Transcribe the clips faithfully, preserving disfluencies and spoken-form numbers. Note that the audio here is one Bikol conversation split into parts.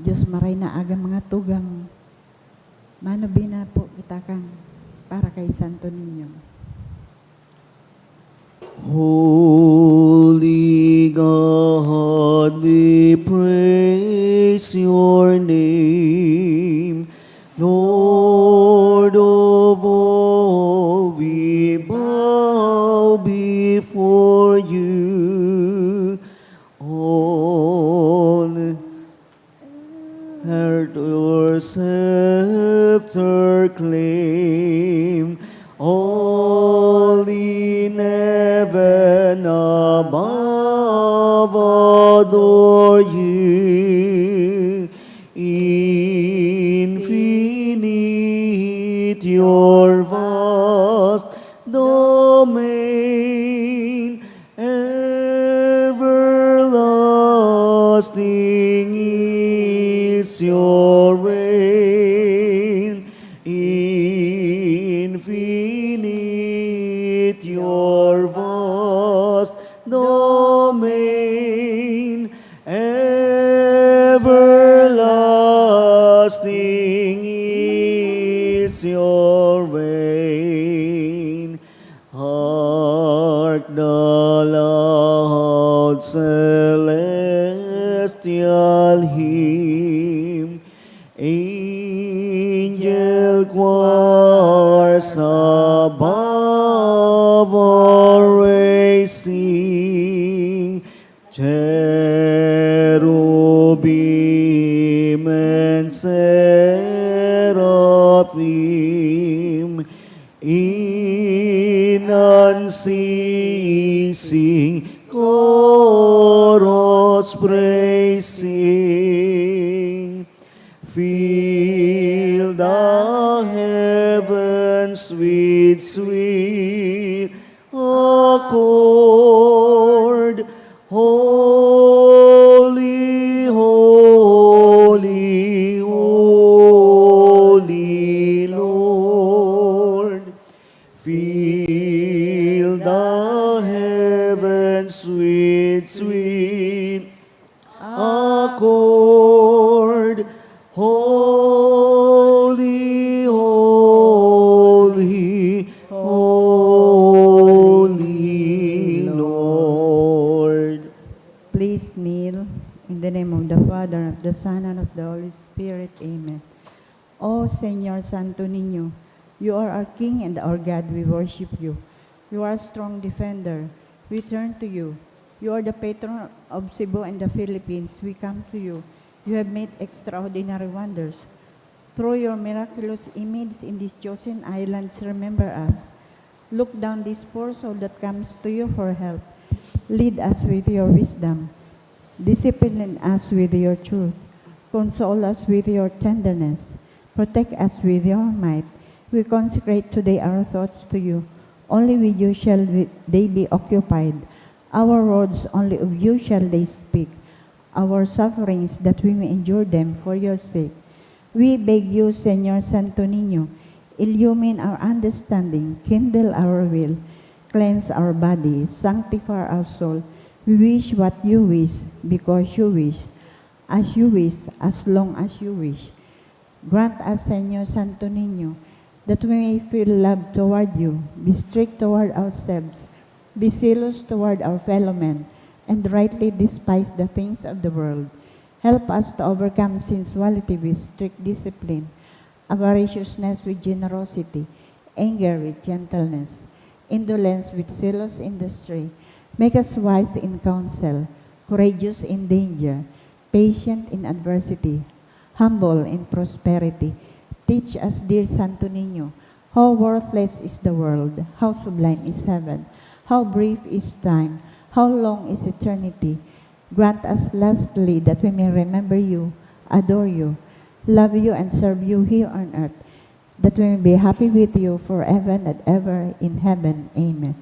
Diyos, maray na aga mga tugang. Manobena po kita kan para kay Santo Niño. Holy God, we praise your name. Lord of all, we bow before you. All earth your scepter claim, all in heaven above adore you. Infinite your vast domain, everlasting is your reign. Infinite your vast domain, everlasting is your reign. Hark the loud celestial hymn, angel choirs above are raising, cherubim and seraphim, in unceasing chorus praising. Fill the heavens with sweet accord. Holy, holy, holy Lord. Fill the heavens with sweet accord. Holy, holy, holy Lord. Please kneel. In the name of the Father, of the Son, and of the Holy Spirit. Amen. O Señor Santo Niño, you are our King and our God. We worship you. You are a strong defender. We turn to you. You are the patron of Cebu and the Philippines. We come to you. You have made extraordinary wonders. Through your miraculous image in these chosen islands, remember us. Look down this poor soul that comes to you for help. Lead us with your wisdom. Discipline us with your truth. Console us with your tenderness. Protect us with your might. We consecrate today our thoughts to you. Only with you shall we, they be occupied. Our words, only of you shall they speak. Our sufferings, that we may endure them for your sake. We beg you, Señor Santo Niño, illumine our understanding, kindle our will, cleanse our body, sanctify our soul. We wish what you wish, because you wish, as you wish, as long as you wish. Grant us, Señor Santo Niño, that we may feel love toward you, be strict toward ourselves, be zealous toward our fellow men, and rightly despise the things of the world. Help us to overcome sensuality with strict discipline, avariciousness with generosity, anger with gentleness, indolence with zealous industry. Make us wise in counsel, courageous in danger, patient in adversity, humble in prosperity. Teach us, dear Santo Niño, how worthless is the world, how sublime is heaven, how brief is time, how long is eternity. Grant us lastly that we may remember you, adore you, love you, and serve you here on earth, that we may be happy with you forever and ever in heaven. Amen.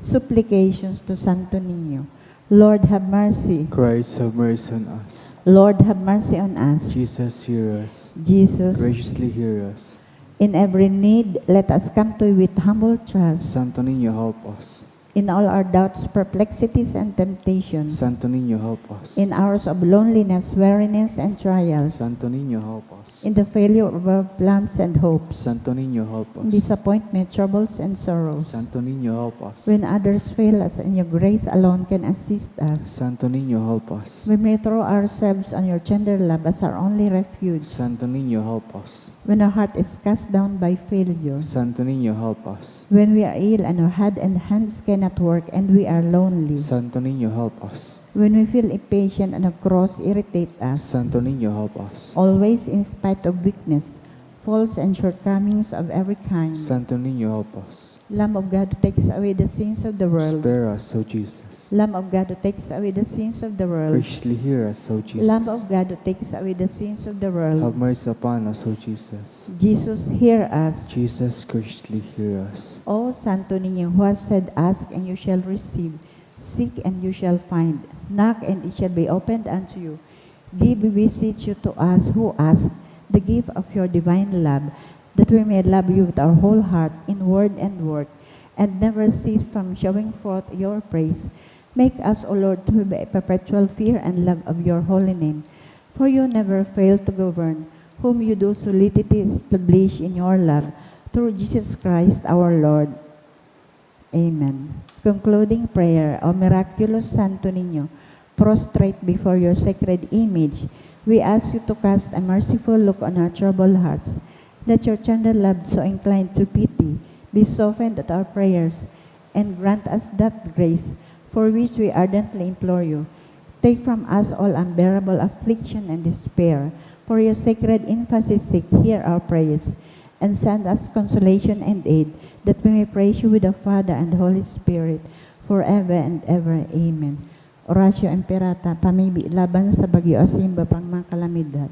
Supplications to Santo Niño. Lord, have mercy. Christ, have mercy on us. Lord, have mercy on us. Jesus, hear us. Jesus, graciously hear us. In every need, let us come to you with humble trust. Santo Niño, help us. In all our doubts, perplexities, and temptations. Santo Niño, help us. In hours of loneliness, weariness, and trials. Santo Niño, help us. In the failure of our plans and hopes. Santo Niño, help In us. disappointment, troubles, and sorrows. Santo Niño, help us. When others fail us, and your grace alone can assist us. Santo Niño, help us. When we throw ourselves on your tender love as our only refuge. Santo Niño, help us. When our heart is cast down by failure. Santo Niño, help us. When we are ill and our head and hands cannot work and we are lonely. Santo Niño, help us. When we feel impatient and our cross irritate us. Santo Niño, help us. Always, in spite of weakness, faults, and shortcomings of every kind. Santo Niño, help us. Lamb of God who takes away the sins of the world. Spare us, O Jesus. Lamb of God who takes away the sins of the world. Graciously hear us, O Jesus. Lamb of God who takes away the sins of the world. Have mercy upon us, O Jesus. Jesus, hear us. Jesus, graciously hear us. O Santo Niño, who has said, "Ask and you shall receive, seek and you shall find, knock and it shall be opened unto you." Give, we beseech you, to us who ask the gift of your divine love, that we may love you with our whole heart, in word and work, and never cease from showing forth your praise. Make us, O Lord, to have a perpetual fear and love of your holy name. For you never fail to govern whom you do solicitously establish in your love, through Jesus Christ our Lord. Amen. Concluding prayer. O miraculous Santo Niño, prostrate before your sacred image, we ask you to cast a merciful look on our troubled hearts. Let your tender love, so inclined to pity, be softened at our prayers, and grant us that grace for which we ardently implore you. Take from us all unbearable affliction and despair. For your sacred infancy's sake, hear our prayers, and send us consolation and aid, that we may praise you with the Father and the Holy Spirit, forever and ever. Amen. Oratio Imperata, pamibi laban sa bagyo asin iba pang mga kalamidad.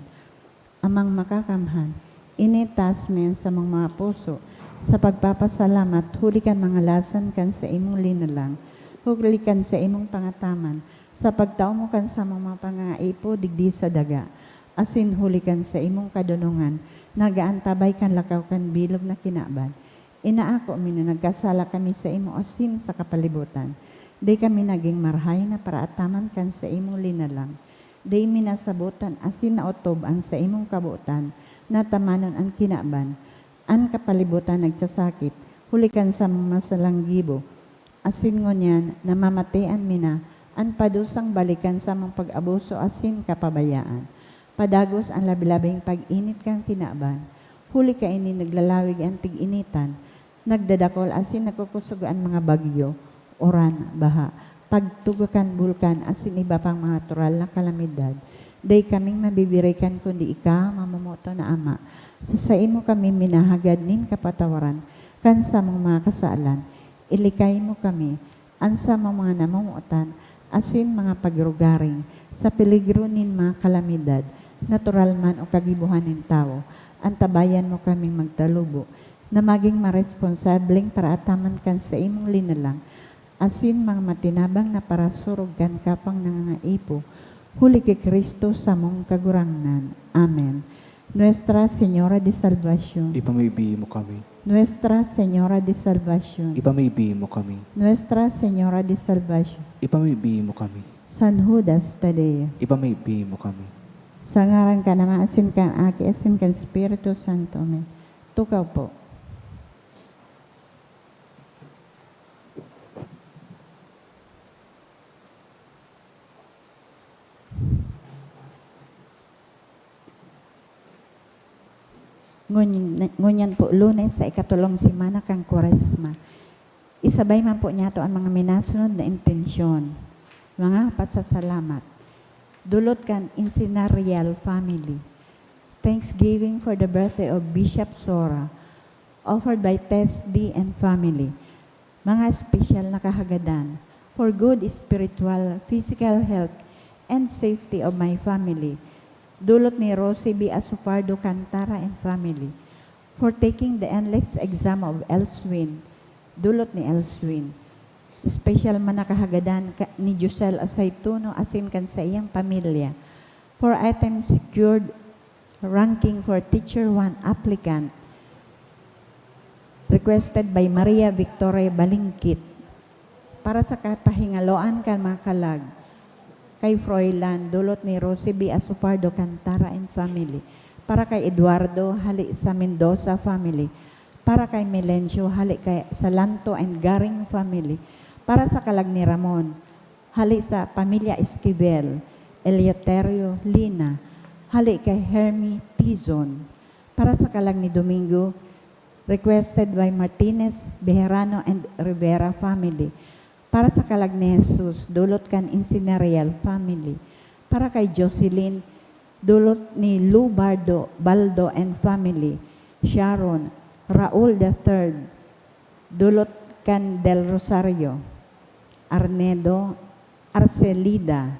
Amang Makakamhan, initas mi an samong mga puso sa pagpapasalamat huli kan mga lasan kan saimong linalang, huli kan saimong pangataman, sa pagtao mo kan samong mga pangangaipo digdi sa daga, asin huli kan saimong kadonongan na gaantabay kan lakaw kan bilog na kinaban. Inaako mi na nagkasala kami saimo asin sa kapalibotan. Dai kami nagin marahay na paraataman kan saimong linalang. Dai mi nasabotan asin naotob an saimong kabotan na tamanon an kinaban. An kapalibotan nagsasakit, huli kan samong masalang gibo. Asin ngunyan, namamatean mi na an padusang balik kan samong pag-abuso asin kapabayaan. Padagos an labi-labing pag-init kan kinaban. Huli kaini naglalawig an tig-initan, nagdadakol asin nagkukusog an mga bagyo, uran, baha, pagtuga kan bulkan asin iba pang mga natural na kalamidad. Dai kaming mabibirikan kundi ika, mamomoton na Ama. Sa saimo kami minahagad nin kapatawaran kan samong mga kasalan. Ilikay mo kami, an samong mga namomotan, asin mga pagrugaring, sa peligro nin mga kalamidad, natural man o kagibohan nin tawo. Antabayan mo kaming magtalubo, na magin maresponsableng paraataman kan saimong linalang, asin mga matinabang na parasurog kan kapwang nangangaipo, huli ki Cristo samong Kagurangnan. Amen. Nuestra Señora de Salvacion. Ipamibi mo kami. Nuestra Señora de Salvacion. Ipamibi mo kami. Nuestra Señora de Salvacion. Ipamibi mo kami. San Judas Tadeo. Ipamibi mo kami. Sa ngaran kan Ama, asin kan Aki, asin kan Espiritu Santo. Amen. Tukaw po. Ngunyan, ngunyan po, Lunes sa ikatulong semana kan Kwaresma. Isabay man po niyato an mga minasunod na intensyon. Mga pasasalamat. Dulot kan Incenarial family. Thanksgiving for the birthday of Bishop Sora, offered by Tess D and family. Mga espesyal na kahagadan, for good spiritual, physical health, and safety of my family. Dulot ni Rosie B Asufardo Cantara and family. For taking the NLEX exam of Elswin. Dulot ni Elswin. Special man na kahagadan ka, ni Giselle Aceituno asin kan saiyang pamilya. For items secured, ranking for Teacher one applicant. Requested by Maria Victoria Balingkit. Para sa kapahingaloan kan mga kalag, kay Froilan, dulot ni Rosie B. Asopardo Cantara and family. Para kay Eduardo, hali sa Mendoza family. Para kay Melencio, hali kay Salanto and Garing family. Para sa kalag ni Ramon, hali sa pamilya Esquivel, Eleuterio, Lina, hali kay Hermie Tizon. Para sa kalag ni Domingo, requested by Martinez, Bejarano and Rivera family. Para sa kalag ni Jesus, dulot kan Insinarial family. Para kay Jocelyn, dulot ni Lou Bardo, Baldo and family. Sharon, Raul the third, dulot kan Del Rosario. Arnedo, Arcelida,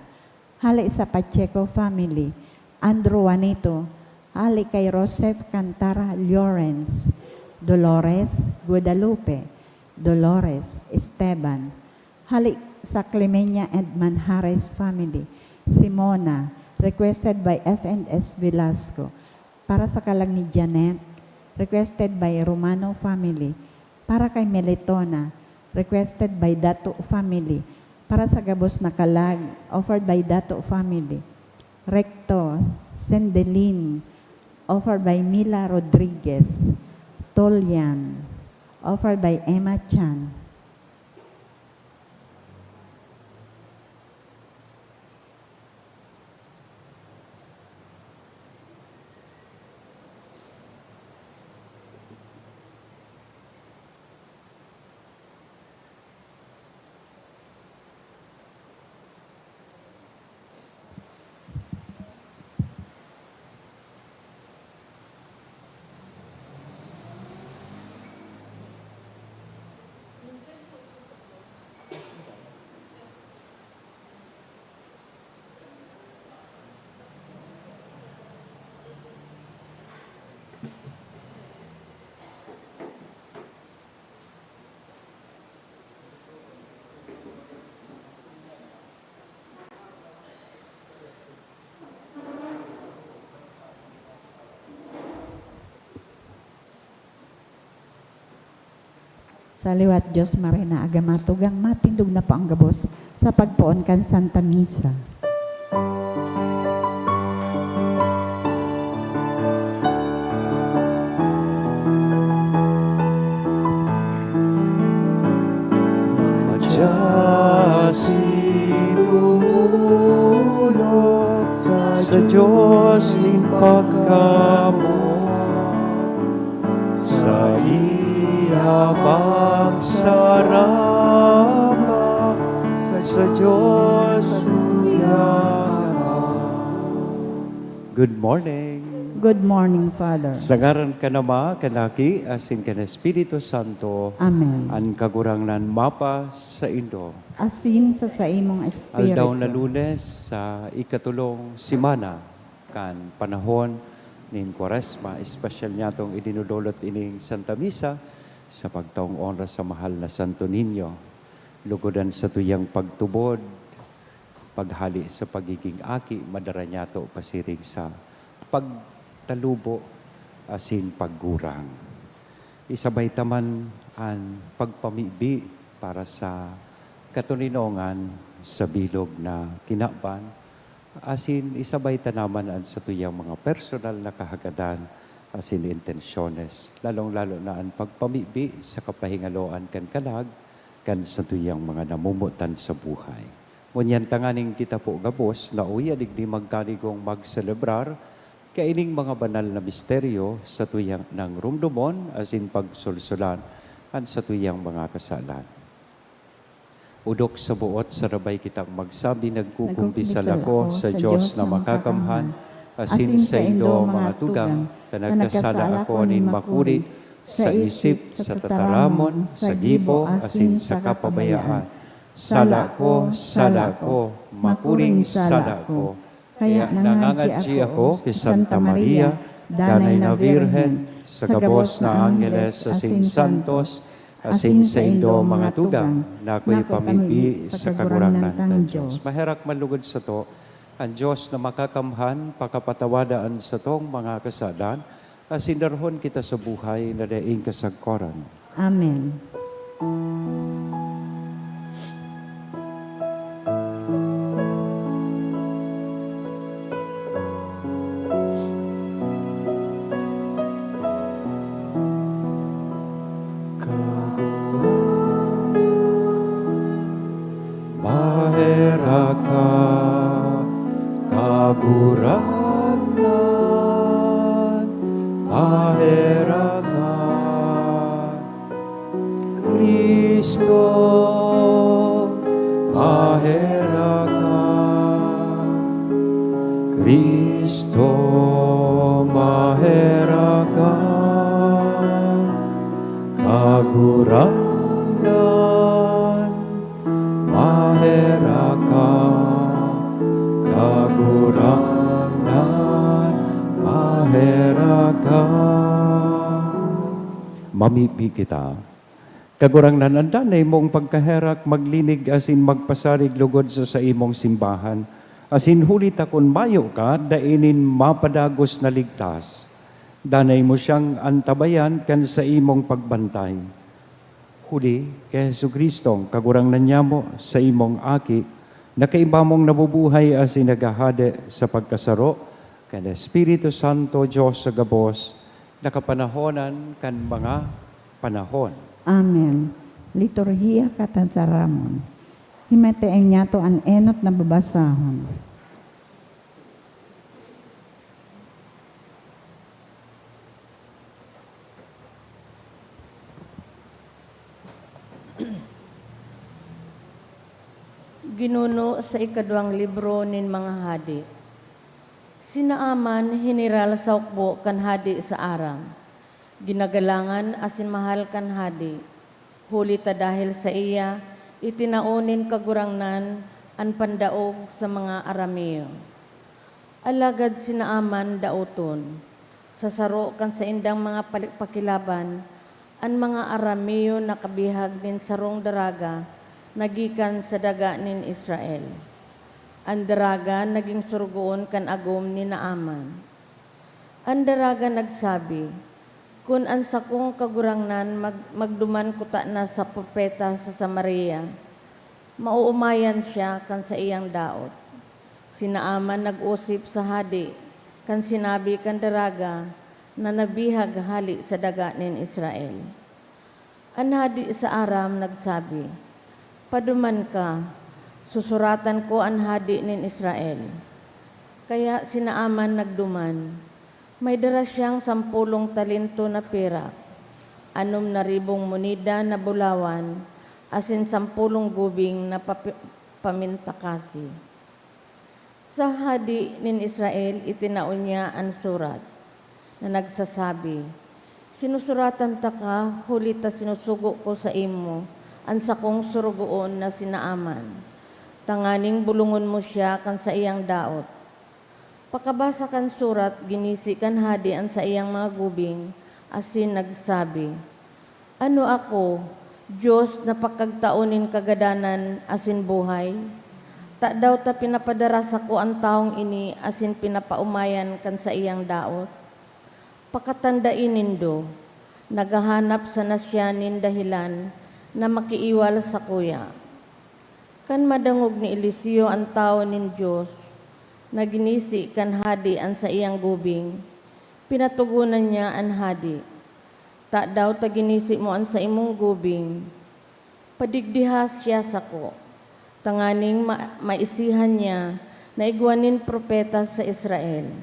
hali sa Pacheco family. Andrew Juanito, hali kay Joseph Cantara Llorens. Dolores, Guadalupe, Dolores, Esteban, hali sa Clemenia and Manjares family. Simona, requested by F and S Velasco. Para sa kalag ni Janet, requested by Romano family. Para kay Melitona, requested by Dato family. Para sa gabos na kalag, offered by Dato family. Recto, Sendelin, offered by Mila Rodriguez. Tolian, offered by Emma Chan. Sa liwat Dios Maria na aga matugang, matindog na po ang gabos sa pagpoon kan Santa Misa. Madya si tumulong sa Diyos nin pagkamoot, saiya magsarama sa Diyos tuyang Ama. Good morning. Good morning, Father. Sa ngaran kan Ama, kan Aki, asin kan Espiritu Santo. Amen. An Kagurangnan mapa saindo. Asin sa saimong espiritu. Aldaw na Lunes sa ikatulong semana kan panahon nin Kwaresma, espesyal niyatong idinodolot ining Santa Misa sa pagtaong oras sa mahal na Santo Niño. Lugod an satuyang pagtubod, paghale sa pagiging aki, madara niyato pasiring sa pagtalubo asin paggurang. Isabay ta man an pagpamibi para sa katoninongan sa bilog na kinaban, asin isabay ta naman an satuyang mga personal na kahagadan asin intensyones, lalong-lalo na an pagpamibi sa kapahingaloan kan kalag kan satuyang mga namomotan sa buhay. Ngunyan tanganing kita po gabos na uya digdi magkanigong magselebrar kaining mga banal na misteryo, satuyang nang rumdomon asin pagsolsolan an satuyang mga kasalan. Odok sa boot, sarabay kitang magsabi, "Nagkukumpisal ako sa Dios na makakamhan, asin saindo, mga tugang, ta nagkasala ako nin makuri, sa isip, sa tataramon, sa gibo, asin sa kapabayaan. Sala ko, sala ko, makuring sala ko." Kaya nangangadyi ako ki Santa Maria, Danay na Birhen, sa gabos na angheles asin santos, asin saindo, mga tugang, na ako'y pamibi sa Kagurangnan tang Dios. Maherak man lugod sato an Dios na makakamhan, pakapatawada an satong mga kasalan, asin darahon kita sa buhay na daing kasagkoran. Amen. Cristo, maherak ka. Cristo, maherak ka. Kagurangnan, maherak ka. Kagurangnan, maherak ka. Mamibi kita. Kagurangnan, an danay mong pagkaherak maglinig asin magpasarig logod sa saimong simbahan, asin huli ta kun mayo ka, dai nin mapadagos na ligtas. Danay mo siyang antabayan kan saimong pagbantay. Huli ki Jesu-Cristong Kagurangnan nyamo, saimong Aki, na kaiba mong nabubuhay asin naghahade sa pagkasaro kan Espiritu Santo, Dios sa gabos, na kapanahonan kan mga panahon. Amen. Liturhiya kan Tataramon. Himatian niyato an enot na babasahon. Ginuno sa ikaduwang libro nin mga Hadi. Si Naaman heneral sa hukbo kan hadi sa Aram. Ginagalangan asin mahal kan hadi. Huli ta dahel saiya, itinao nin Kagurangnan an pandaog sa mga Arameo. Alagad si Naaman daoton. Sa saro kan saindang mga pali-, pakilaban, an mga Arameo nakabihag nin sarong daraga na gikan sa daga nin Israel. An daraga nagin sorogoon kan agom ni Naaman. An daraga nagsabi, "Kun an sakong kagurangnan mag-, magduman kutana sa propeta sa Samaria, maoomayan siya kan saiyang daot." Si Naaman nag-osip sa hadi kan sinabi kan daraga na nabihag hale sa daga nin Israel. An hadi sa Aram nagsabi, "Paduman ka, susuratan ko an hadi nin Israel." Kaya si Naaman nagduman. May dara siyang sampolong talento na perak, anom na ribong moneda na bulawan, asin sampolong gubing na papi-, pamintakasi. Sa hadi nin Israel itinao niya an surat na nagsasabi, "Sinusuratan taka huli ta sinusugo ko saimo an sakong sorogoon na si Naaman, tanganing bulongon mo siya kan saiyang daot." Pakabasa kan surat, ginisi kan hadi an saiyang mga gubing asin nagsabi, "Ano ako, Dios na pakagtao nin kagadanan asin buhay? Tadaw ta pinapadara sako an tawong ini asin pinapaomayan kan saiyang daot? Pakatandai nindo, naghahanap sana siya nin dahelan na makiiwal sakuya." Kan madangog ni Eliseo an tawo nin Dios na ginisi kan hadi an saiyang gubing, pinatogonan niya an hadi, "Tadaw ta ginisi mo an saimong gubing? Padigdiha siya sako, tanganing ma-, maisihan niya na igwa nin propeta sa Israel."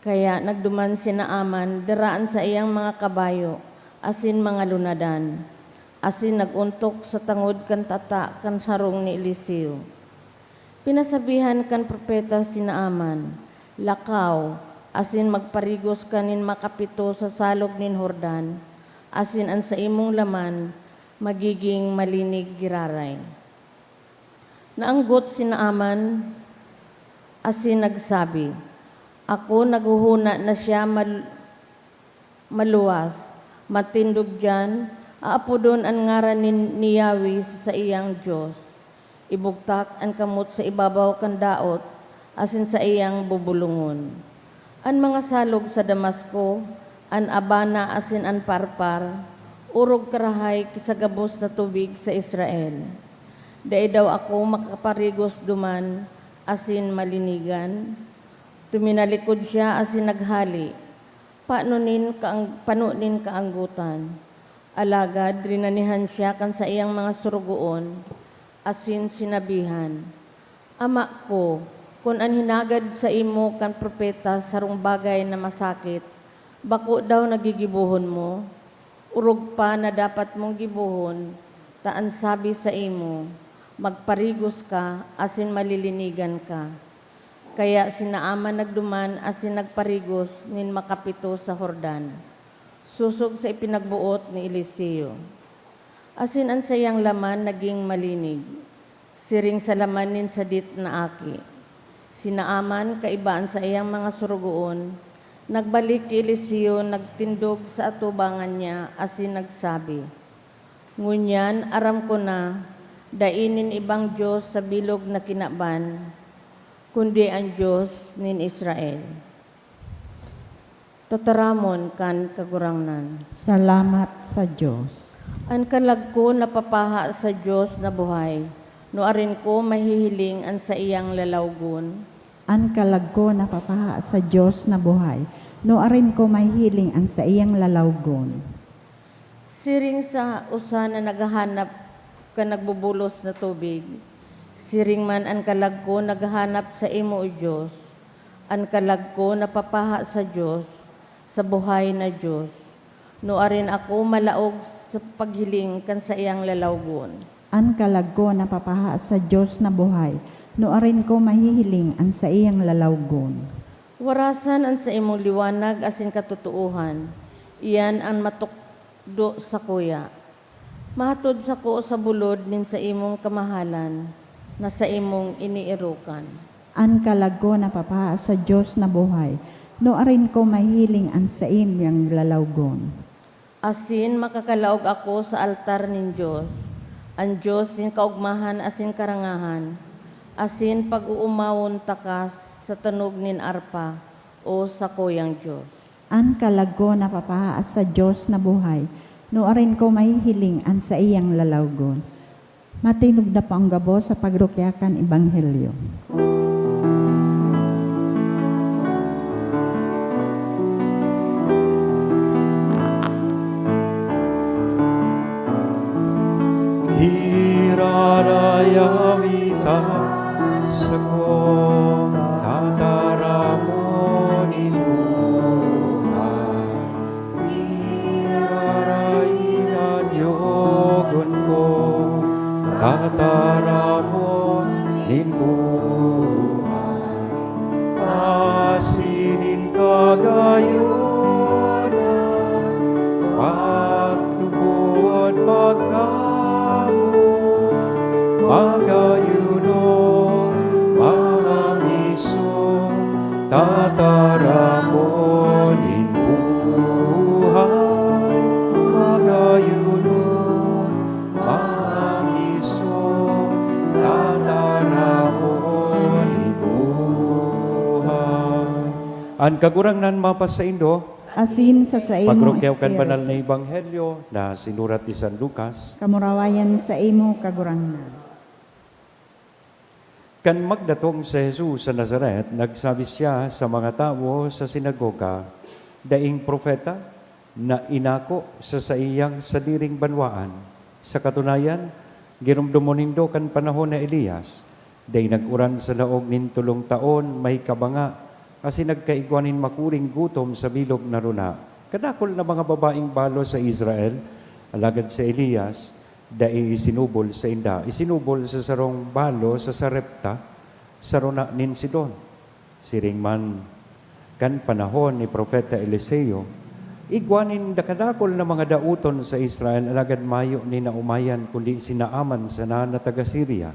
Kaya nagduman si Naaman dara an saiyang mga kabayo asin mga lunadan, asin nag-ontok sa tangod kan tata kan sarong ni Eliseo. Pinasabihan kan propeta si Naaman, "Lakaw, asin magparigos ka nin makapito sa salog nin Jordan, asin an saimong laman magiging malinig giraray." Naanggot si Naaman asin nagsabi, "Ako naghohona na siya mal-, maluwas, matindog diyan, aapodon an ngaran nin, ni Yahweh sa saiyang Dios. Ibugtak an kamot sa ibabaw kan daot asin saiyang bubulongon." An mga salog sa Damasco, an Abana asin an Parpar, orog karahay ki sa gabos na tubig sa Israel. Dai daw ako makaparigos duman asin malinigan? Tuminalikod siya asin naghale. Pano nin kaang-, pano nin kaanggotan. Alagad rinanihan siya kan saiyang mga sorogoon, asin sinabihan, "Ama ko, kun an hinagad saimo kan propeta sarong bagay na masakit, bako daw na gigibohon mo?" Orog pa na dapat mong gibohon, ta an sabi saimo, "Magparigos ka, asin malilinigan ka." Kaya si Naaman nagduman asin nagparigos nin makapito sa Jordan, sosog sa ipinagboot ni Eliseo. Asin an saiyang laman nagin malinig. Siring sa laman nin sadit na aki. Si Naaman, kaiba an saiyang mga sorogoon, nagbalik ki Eliseo, nagtindog sa atubangan niya asin nagsabi, "Ngunyan aram ko na, dai nin ibang Dios sa bilog na kinaban, kundi an Dios nin Israel." Tataramon kan Kagurangnan. Salamat sa Dios. An kalag ko napapaha sa Dios na buhay, nuarin ko mahihiling an saiyang lalawgon? An kalag ko napapaha sa Dios na buhay, nuarin ko mahihiling an saiyang lalawgon? Siring sa usa na naghahanap kan nagbubulos na tubig, siring man an kalag ko naghahanap saimo, O Dios. An kalag ko napapaha sa Dios, sa buhay na Dios. Nuarin ako malaog sa paghiling kan saiyang lalawgon. An kalag ko napapaha sa Dios na buhay, nuarin ko mahihiling an saiyang lalawgon. Warasan an saimong liwanag asin katotoohan, iyan an matukdo sakuya. Mahatod sako sa bulod nin saimong kamahalan na saimong inierokan. An kalag ko napapaha sa Dios na buhay, nuarin ko mahihiling an saiyang lalawgon. Asin makakalaog ako sa altar nin Dios, an Dios nin kaogmahan asin karangahan, asin pag-oomawon taka sa tanog nin arpa, O sakuyang Dios. An kalag ko napapaha sa Dios na buhay, nuarin ko mahihiling an saiyang lalawgon. Matinog na po ang gabos sa pagrukya kan Ebanghelyo. Hirarayawita sako, tataramon nin buhay. Hirarayawita nyogon ko, tataramon nin buhay. Asin nin kagayonan, pagtubod, pagkamoot, magayonon, mamison, tataramon nin buhay. Magayonon, mamison, tataramon nin buhay. An Kagurangnan mapasaindo. Asin sa saimo Pagrukyaw kan espiritu. Banal na Ebanghelyo na sinurat ni San Lucas. Kamurawayan saimo, Kagurangnan. Kan magdatong si Jesus sa Nazaret, nagsabi siya sa mga tawo sa sinagoga, "Daing propeta na inako sa saiyang sadiring banwaan. Sa katunayan, giromdomon nindo kan panahon ni Elias, dai nag-uran sa laog nin tolong taon may kabanga, asin nagkaigwa nin makuring gutom sa bilog na rona. Kadakul na mga babaeng balo sa Israel, alagad si Elias, dai isinubol sainda. Isinubol sa sarong balo sa Sarepta, sa rona nin Sidon." Siring man kan panahon ni Propeta Eliseo, igwa nin dakadakul na mga daoton sa Israel, alagad mayo nin naomayan kundi si Naaman sana na taga Siria.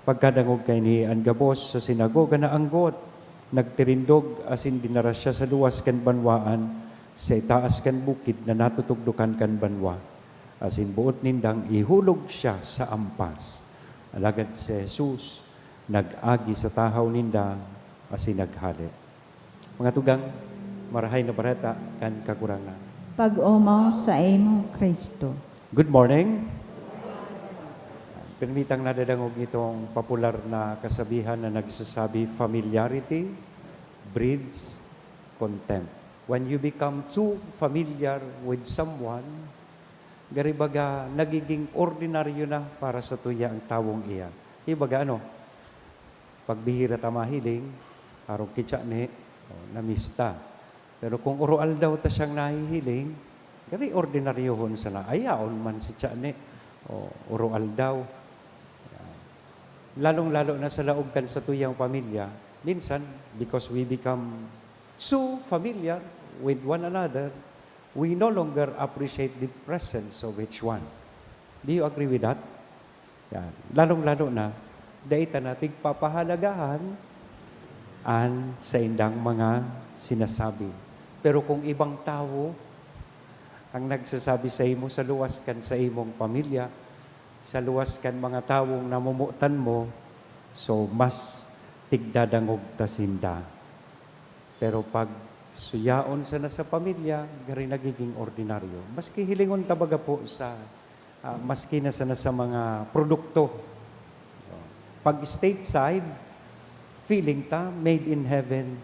Pagkadangog kaini, an gabos sa sinagoga naanggot, nagtirindog asin dinara siya sa luwas kan banwaan, sa itaas kan bukid na natutugdokan kan banwa, asin boot nindang ihulog siya sa ampas. Alagad si Jesus nag-agi sa tahaw ninda asin naghale. Mga tugang, Marahay na Bareta kan Kagurangnan. Pag-omaw saimo, Cristo. Good morning. Permitang nadadangog nitong popular na kasabihan na nagsasabi, "Familiarity breeds contempt." When you become too familiar with someone, gari baga, nagiging ordinaryo na para sa tuya ang tawong iyan. Ibaga, ano, pagbihira ta mahiling, arog ki tiya ni, o, na-miss ta. Pero kung oroaldaw ta siyang nahihiling, Kari ordinaryohon sana, ayaon man si tiyan ni, o uro-aldaw. Lalong-lalo na sa laog kan satuyang pamilya, minsan, because we become so familiar with one another, we no longer appreciate the presence of each one. Do you agree with that? Yan. Lalong-lalo na, dai ta na tigpapahalagahan an saindang mga sinasabi. Pero kung ibang tawo ang nagsasabi sa imo sa luwas kan sa imong pamilya, sa luwas kan mga tawong namomotan mo, so mas tigdadangog ta sinda. Pero pag suyaon sana sa pamilya, gari nagiging ordinaryo. Maski hilingon ta baga po sa, ah, maski na sana sa mga produkto. Pag stateside, feeling ta, made in heaven.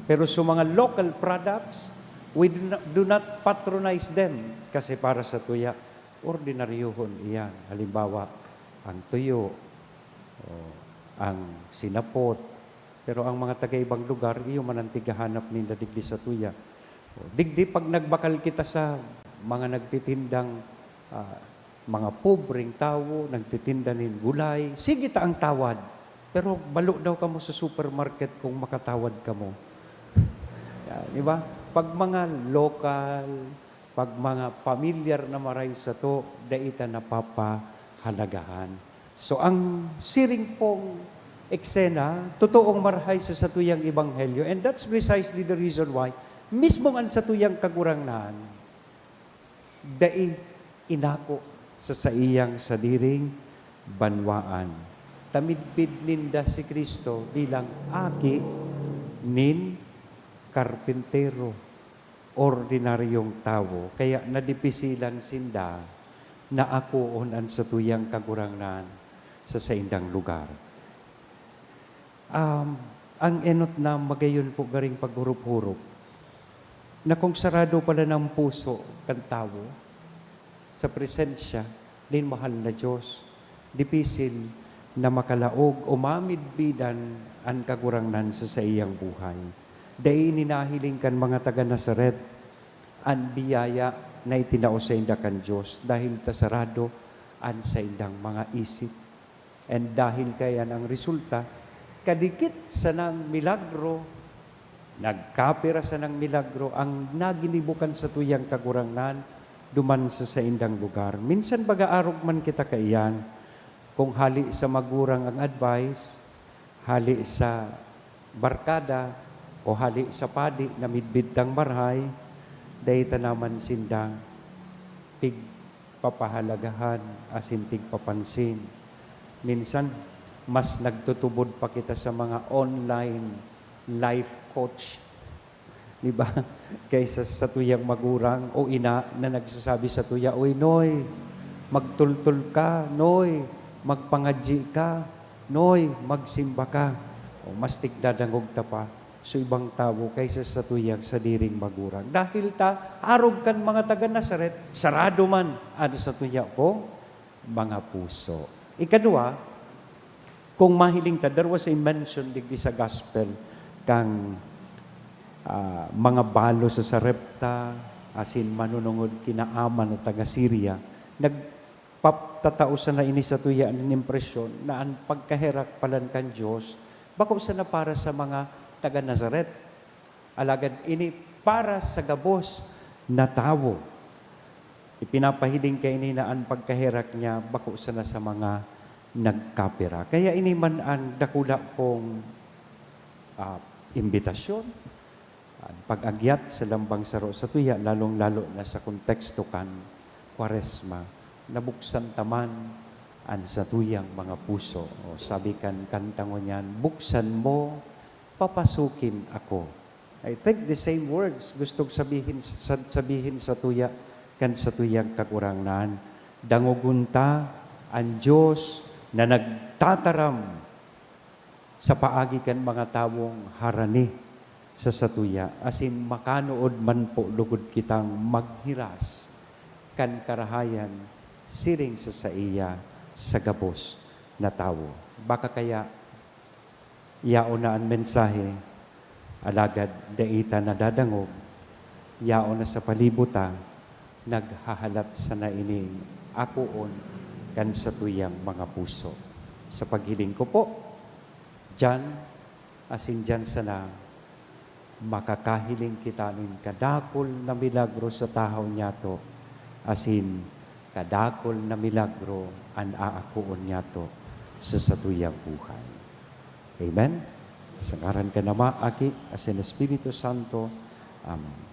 Pero sa mga local products, we do not, do not patronize them. Kasi para sa tuya, ordinaryohon iyan. Halimbawa, ang tuyo, o ang sinapot. Pero ang mga taga-ibang lugar, iyo man ang tighahanap ninda digdi sa tuya. O, digdi pag nagbakal kita sa mga nagtitindang, ah, mga pobreng tawo, nagtitinda nin gulay, sige ta ang tawad. Pero balo daw kamo sa supermarket kung makatawad kamo. Yan, di ba? Pag mga local, pag mga pamilyar na maray sato, dai ta napapahalagahan. So, ang siring pong eksena, totoong marhay sa satuyang ebanghelyo, and that's precisely the reason why mismong an satuyang Kagurangnan dai inako sa saiyang sadiring banwaan. Ta midbid ninda si Cristo bilang aki nin karpentero, ordinaryong tawo, kaya nadipisilan sinda na akoon an satuyang Kagurangnan sa saindang lugar. Um, ang enot na magayon po garing paghurup-hurup, na kung sarado pala ng puso kan tawo sa presensya nin mahal na Diyos, dipisil na makalaog o mamidbidan an Kagurangnan sa saiyang buhay. Dai ini nahiling kan mga taga Nazaret an biyaya na itinao sainda kan Diyos, dahil ta sarado an saindang mga isip. And dahil kaiyan ang resulta, kadikit sanang milagro, nagkapira sanang milagro ang naginibo kan satuyang Kagurangnan duman sa saindang lugar. Minsan baga arog man kita kaiyan, kung hali sa magurang ang advice, hali sa barkada, o hali sa padi na midbid tang marhay, dai ta naman sinda pig- papahalagahan asin tigpapansin. Minsan, mas nagtutubod pa kita sa mga online life coach, di ba? Kaysa sa satuyang magurang o ina na nagsasabi sa tuya, "Uy, Noy, magtultol ka. Noy, magpangadyi ka. Noy, magsimba ka." O, mas tigdadangog ta pa so ibang tawo kaysa sa tuyang sadiring magurang. Dahil ta arog kan mga taga Nazaret, sarado man an satuya pong mga puso. Ikadua, kung mahiling ta, there was a mention digdi sa gospel kan, ah, mga balo sa Sarepta, asin manunungod ki Naaman na taga Siria. Nag- Pap-, tatao sana ini sa tuya nin impresyon na an pagkaherak palan kan Dios bako sana para sa mga taga Nazaret, alagad ini para sa gabos na tawo. Ipinapahiling kaini na an pagkaherak niya bako sana sa mga nagkapira. Kaya ini man an dakula pong, ah, imbitasyon, an pag-agyat sa lambang saro sa tuya, lalong-lalo na sa konteksto kan Kwaresma, nabuksan ta man an satuyang mga puso. O, sabi kan kanta ngunyan, "Buksan mo, papasukin ako." I think the same words gustong sabihin sa, sabihin sa tuya kan satuyang Kagurangnan. Dangogon ta an Dios na nagtataram sa paagi kan mga tawong harani sa satuya, asin makanood man po lugod kitang maghiras kan karahayan siring sa saiya sa gabos na tawo. Baka kaya yaon na an mensahe, alagad dai ta nadadangog, yaon na sa palibot ta, Naghahalat sana ining akoon kan satuyang mga puso. Sa paghiling ko po, diyan, asin diyan sana makakahiling kita nin kadakul na milagro sa tahaw niyato, asin kadakul na milagro an aakoon niyato sa satuyang buhay. Amen? Sa ngaran kan Ama, Aki, asin Espiritu Santo. Amen.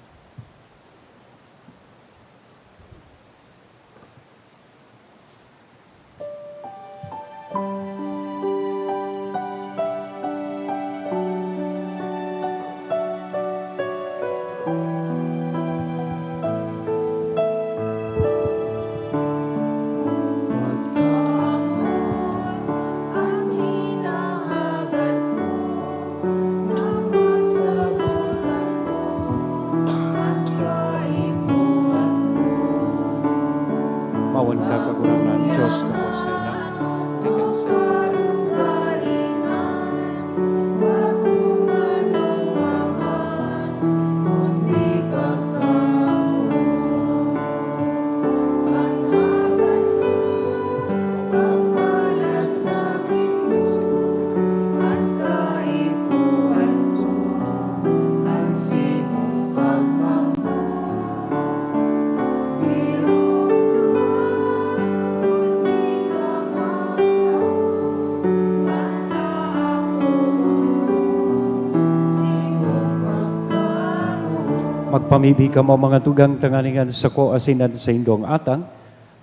Mawan ka, Kagurangnan, Diyos na konsehal, likas sa Magpamibi kamo, mga tugang, tanganing an sako asin an saindong atang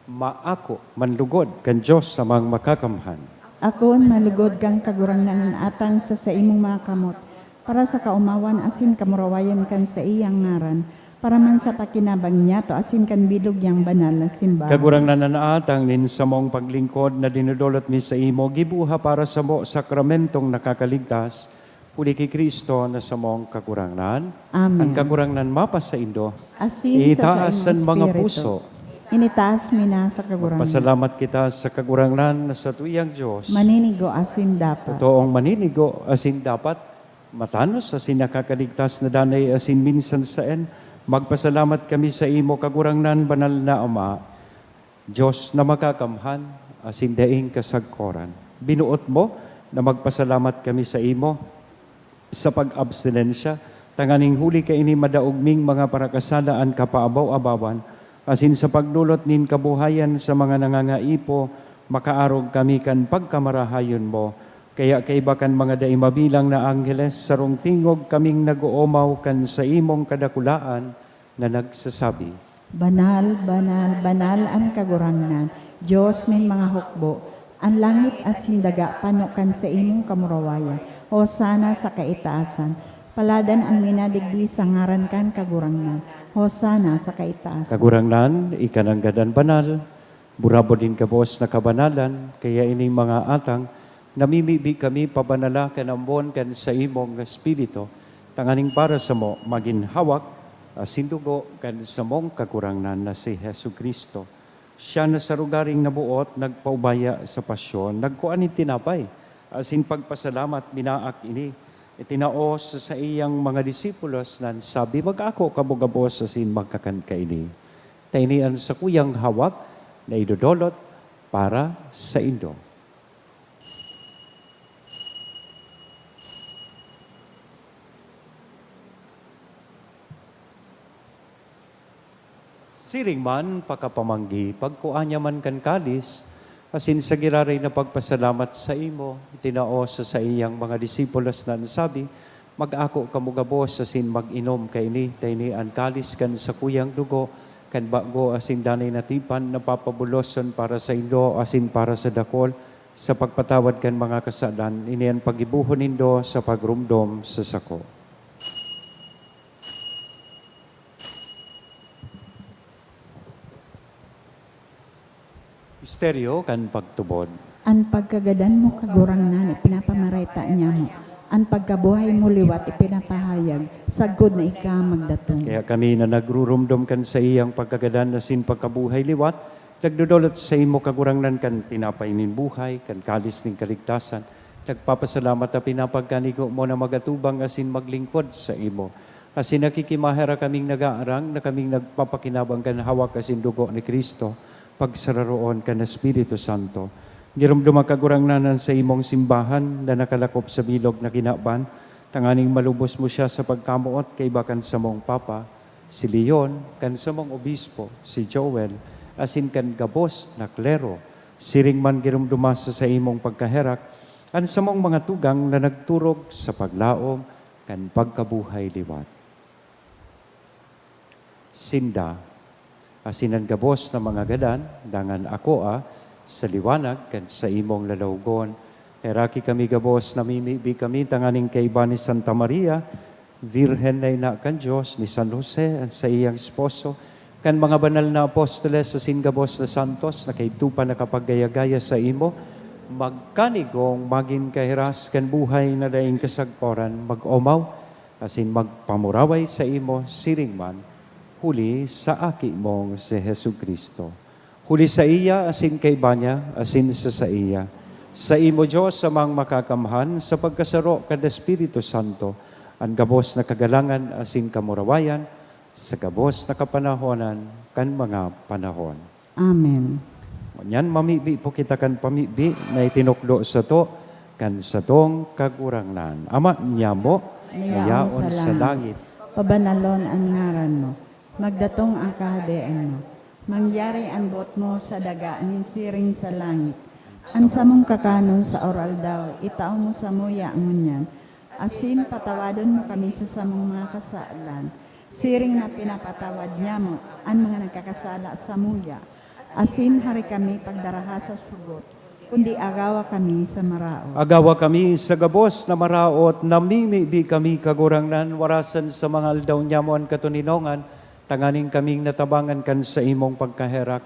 maako manlugod kan Dios Amang Makakamhan. Akoon manlugod kan Kagurangnan an atang sa saimong mga kamot, para sa kaomawan asin kamurawayan kan saiyang ngaran, para man sa pakinabang niyato asin kan bilog niyang banal na simbahan. Kagurangnan, an atang nin samong paglingkod na dinodolot mi saimo, giboha para samo sakramentong nakakaligtas, huli ki Cristo na samong Kagurangnan. Amen. An Kagurangnan mapasaindo. Asin sa Itaas saimong an mga espiritu. Puso. Initaas mi na sa Kagurangnan. Magpasalamat kita sa Kagurangnan na satuyang Dios. Maninigo asin dapat. Totoong maninigo asin dapat, matanos asin nakakaligtas na danay asin minsan saen. Magpasalamat kami saimo, Kagurangnan, banal na Ama, Dios na makakamhan asin daing kasagkoran. Binoot mo na magpasalamat kami saimo sa pag-abstinensya, tanganing huli kaini madaog ming mga parakasala an kapaabaw-abawan, asin sa pagdolot nin kabuhayan sa mga nangangaipo, makaarog kami kan pagkamarahayon mo. Kaya kaiba kan mga dai mabilang na angheles, sarong tingog kaming nag-oomaw kan saimong kadakulaan, na nagsasabi, "Banal, banal, banal an Kagurangnan, Dios nin mga hukbo. An langit asin daga pano kan saimong kamurawayan. Hosana sa kaitaasan. Paladan an minadigdi sa ngaran kan Kagurangnan. Hosana sa kaitaasan." Kagurangnan, ika nanggad an banal. Burabod nin gabos na kabanalan, kaya ining mga atang, namimibi kami pabanala kan ambon kan saimong Espiritu, tanganing para samo magin hawak asin dugo kan samong Kagurangnan na si Jesu-Cristo. Siya na sa rogaring naboot, nagpaubaya sa pasyon, nagkua nin tinapay, asin pagpasalamat, minaak ini, itinao sa saiyang mga disipulos, na nagsabi, "Mag-ako kamo gabos asin magkakan kaini." Ta ini an sakuyang hawak na idodolot para saindo. Siring man, pakapamanggi, pagkua niya man kan kalis, asin sa giraray na pagpasalamat saimo, itinao sa saiyang mga disipulos na nagsabi, "Mag-ako kamo gabos asin mag-inom kaini, ta ini an kalis kan sakuyang dugo, kan bago asin danay na tipan, na papabuloson para saindo asin para sa dakol, sa pagpatawad kan mga kasalan. Ini an paggibohon nindo sa pagromdom sa sako." Misteryo kan pagtubod. An pagkagadan mo, Kagurangnan, ipinapamarayta niamo. An pagkabuhay mo liwat ipinapahayag, sagkod na ika magdatong. Kaya kami na nagruromdom kan saiyang pagkagadan asin pagkabuhay liwat, nagdodolot saimo, Kagurangnan, kan tinapay nin buhay, kan kalis nin kaligtasan, nagpapasalamat ta pinapagkanigo mo na magatubang asin maglingkod saimo. Asin nakikimaherak kaming nagaarang na kaming nagpapakinabang kan hawak asin dugo ni Cristo, pagsararoon kan Espiritu Santo. Giromdoma, Kagurangnan, an saimong simbahan na nakalakop sa bilog na kinaban, tanganing malubos mo siya sa pagkamoot kaiba kan samong Papa, si Leon, kan samong Obispo, si Joel, asin kan gabos na klero. Siring man giromdoma sa saimong pagkaherak an samong mga tugang na nagturog sa paglaom kan pagkabuhay liwat. Sinda, asin an gabos na mga gadan, dangan akoa sa liwanag kan saimong lalawogon. Heraki kami gabos, namimibi kami tanganing kaiba ni Santa Maria, Birhen na ina kan Dios, ni San Jose, an saiyang esposo, kan mga banal na apostoles asin gabos na santos na kaidto pa nakapaggaya-gaya saimo, magkanigong magin kahiras kan buhay na daing kasagkoran, mag-omaw asin magpamuraway saimo siring man, huli sa Aki mong si Jesu-Cristo. Huli saiya, asin kaiba niya, asin sa saiya. Saimo, Dios, Amang Makakamhan, sa pagkasaro kan Espiritu Santo, an gabos na kagalangan asin kamurawayan, sa gabos na kapanahonan kan mga panahon. Amen. Ngunyan, mamibi po kita kan pamibi na itinukdo sato kan satong Kagurangnan. Ama nyamo, na yaon sa langit, pabanalon an ngaran mo. Magdatong an kahadean mo. Mangyari an boot mo sa daga nin siring sa langit. An samong kakanon sa oral-daw, itao mo samuya ngunyan. Asin patawadon mo kami sa samong mga kasalan, siring na pinapatawad nyamo an mga nagkakasala samuya. Asin hari kami pagdaraha sa sugot, kundi agawa kami sa maraot. Agawa kami sa gabos na maraot, namimibi kami, Kagurangnan, warasan sa mga aldaw nyamo an katoninongan, tanganing kaming natabangan kan saimong pagkaherak,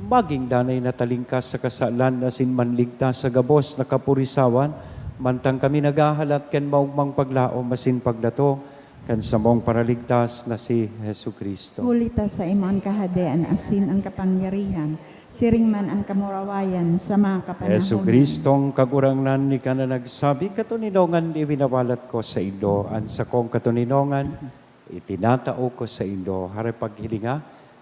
maging danay na talingkas sa kasalan asin manligtas sa gabos na kapurisawan, mantang kami naghahalat kan maogmang paglaom asin pagdatong kan samong Paraligtas na si Jesu-Cristo. Huli ta saimo an kahadean asin an kapangyarihan, siring man an kamurawayan sa mga kapanahonan. Jesu-Cristong Kagurangnan, ika na nagsabi, "Katoninongan iwinawalat ko saindo, an sakong katoninongan itinatao ko saindo." Hari, paghilinga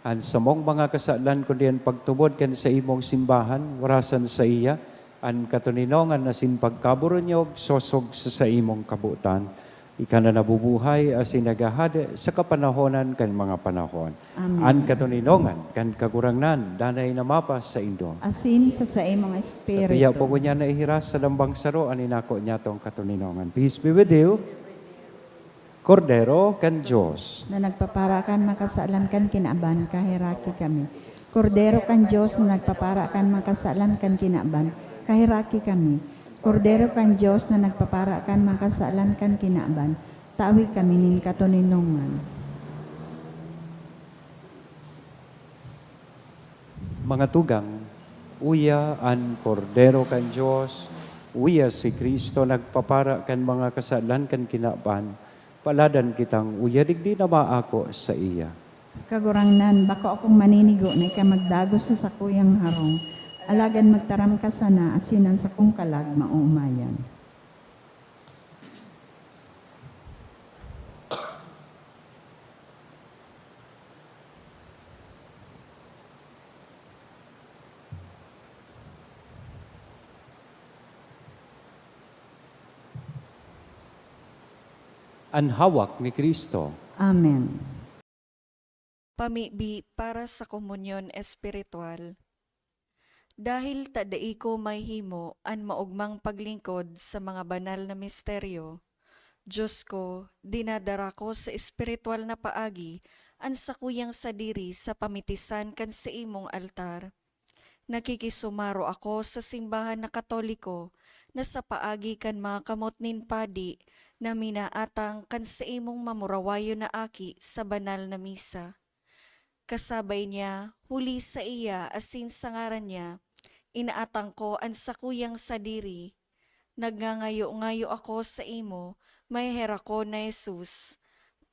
an samong mga kasalan, kundi an pagtubod kan saimong simbahan, warasan saiya an katoninongan asin pagkaboronyog sosog sa saimong kabotan. Ika na nabubuhay asin naghahade sa kapanahonan kan mga panahon. Amen. An katoninongan kan Kagurangnan danay na mapasaindo. Asin sa saimong espiritu. Satuya po ngunyan na ihiras sa lambang saro an inako nyatong katoninongan. Peace be with you. Kordero kan Dios, na nagpapara kan mga kasalan kan kinaban, kaheraki kami. Kordero kan Dios, na nagpapara kan mga kasalan kan kinaban, kaheraki kami. Kordero kan Dios, na nagpapara kan mga kasalan kan kinaban, tawi kami nin katoninongan. Mga tugang, uya an Kordero kan Dios, uya si Cristo nagpapara kan mga kasalan kan kinaban, paladan kitang uya digdi na maako saiya. Kagurangnan, bako akong maninigo na ika magdagos sa sakuyang harong, alagad magtaram ka sana asin an sakong kalag maoomayan. An hawak ni Cristo. Amen. Pamibi para sa komunyon espiritual. Dahil ta dai ko mahimo an maogmang paglingkod sa mga banal na misteryo, Dios ko, dinadara ko sa espiritual na paagi an sakuyang sadiri sa pamitisan kan saimong altar. Nakikisumaro ako sa simbahan na Katoliko na sa paagi kan mga kamot nin padi na minaatang kan saimong mamurawayon na aki sa banal na misa. Kasabay niya, huli saiya asin sa ngaran niya, inaatang ko an sakuyang sadiri. Nagngangayo-ngayo ako saimo, maheherakon na Jesus.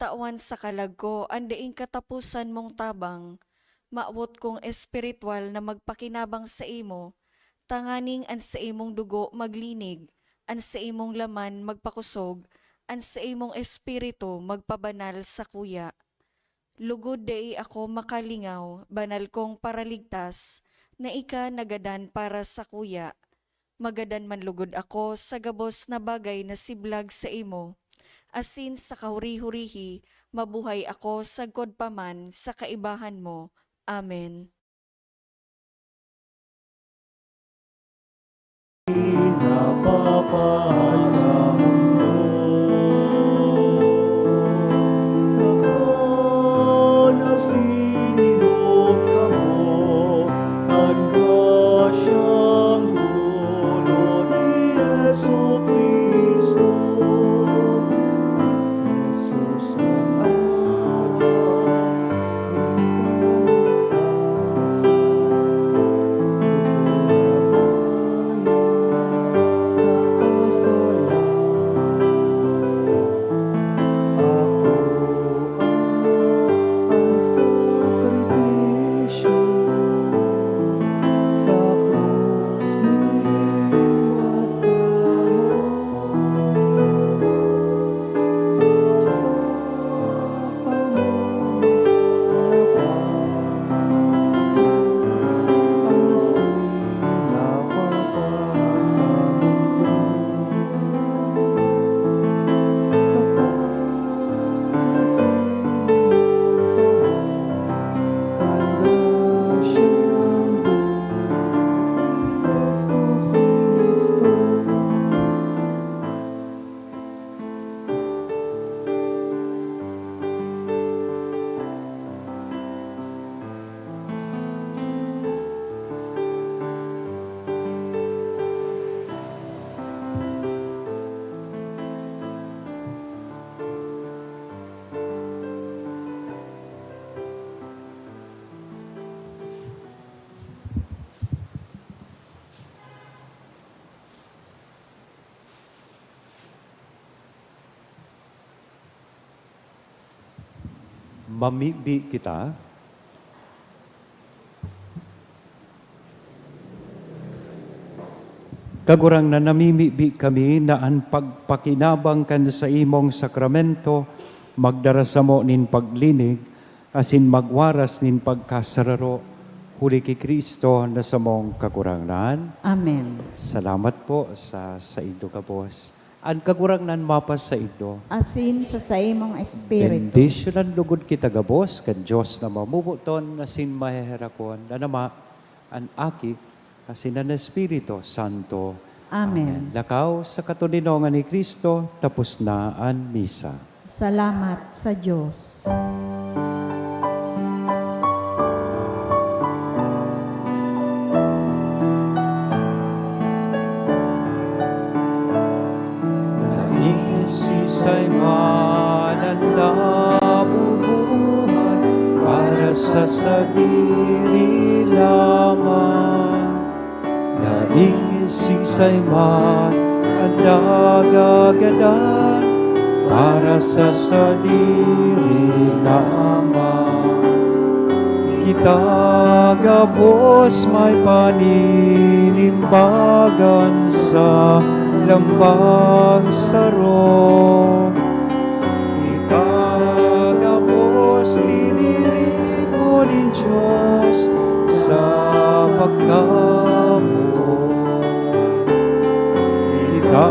Tawan sa kalag ko an daing kataposan mong tabang. Mawot kong espiritual na magpakinabang saimo, tanganing an saimong dugo maglinig, an saimong laman magpakosog, an saimong Espiritu magpabanal sakuya. Lugod dai ako makalingaw, banal kong Paraligtas, na ika nagadan para sakuya. Magadan man lugod ako sa gabos na bagay na siblag saimo, asin sa kahuri-hurihi mabuhay ako sagkod pa man sa kaibahan mo. Amen. Pinapapasa mundo. Nakanasin inom kamo an grasyang dulot ni Jesu-Cristo. Jesus an aram. Mamibi kita. Kagurangnan, namimibi kami na an pagpakinabang kan saimong sakramento magdara samo nin paglinig asin magwaras nin pagkasararo, huli ki Cristo na samong Kagurangnan. Amen. Salamat po sa saindo gabos. An Kagurangnan mapasaindo. Asin sa saimong espiritu. Bendisyonan lugod kita gabos kan Dios na mamomoton asin maheherakon, an Ama, an Aki, asin an Espiritu Santo. Amen. Amen. Lakaw sa katoninongan ni Cristo, tapos na an misa. Salamat sa Dios. Naisisay man an nabubuhay para sa sadiri lamang. Naisisay man an nagagadan para sa sadiri lamang. Kita gabos may paninimbagan sa lambang saro. Kita gabos tiniripo nin Dios sa pagkamoot. Kita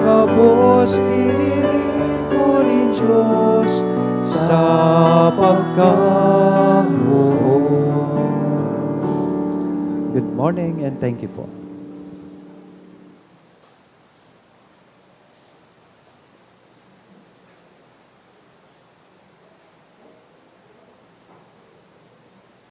gabos tiniripo nin Dios sa pagkamoot. Good morning and thank you po.